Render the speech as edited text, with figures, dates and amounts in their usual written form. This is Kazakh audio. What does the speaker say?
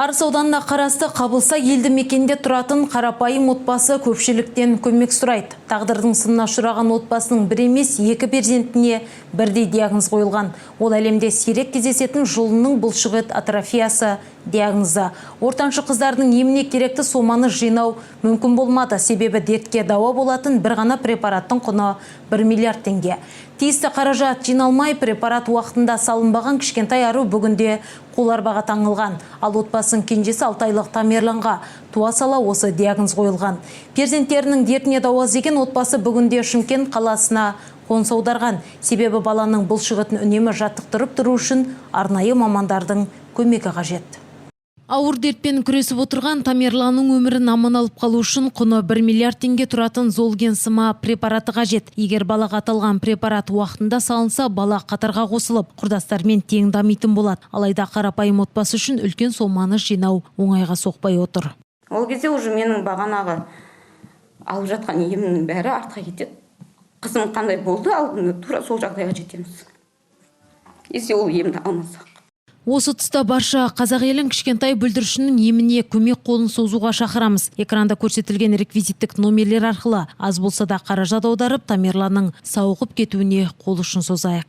Арыс ауданына қарасты Қабылсай елді мекенінде тұратын қарапайым отбасы көпшіліктен көмек сұрайды. Тағдырдың сынына ұшыраған отбасының бір емес, екі перзентіне бірдей диагноз қойылған. Ол әлемде сирек кездесетін жұлынның бұлшықет атрофиясы диагнозы. Ортаншы қыздарының еміне керекті соманы жинау мүмкін болмады. Себебі дертке дауа болатын бір ғана препараттың құны 1 миллиард теңге. Тиісті қаражат жиналмай, препарат уақытында салынбаған кішкентай ару бүгінде қол арбаға таңылған. Ал отбасының кенжесі 6 айлық Тамерланға туа сала осы диагноз қойылған. Перзенттерінің дертіне дауа іздеген отбасы бүгінде Шымкент қаласына қоныс аударған. Себебі баланың бұлшықетін үнемі жаттықтырып тұру үшін арнайы мамандардың көмегі қажет. Ауыр дертпен күресіп отырған Тамерланның өмірін аман алып қалу үшін құны 1 миллиард теңге тұратын Золгенсма препараты қажет. Егер балаға аталған препарат уақытында салынса, бала қатарға қосылып, құрдастармен тең дамитын болады. Алайда қарапайым отбасы үшін үлкен соманы жинау оңайға соқпай отыр. Ол кезде уже менің бағанағы алып жатқан емімнің бәрі артқа кетеді. Қызым қандай болды алдында, тура сол жағдайға жетеміз, если ол емді алмасақ. Осы тұста барша қазақ елін кішкентай бүлдіршіннің еміне көмек қолын созуға шақырамыз. Экранда көрсетілген реквизиттік номерлер арқылы аз болса да қаражат аударып, Тамерланның сауығып кетуіне қол ұшын созайық.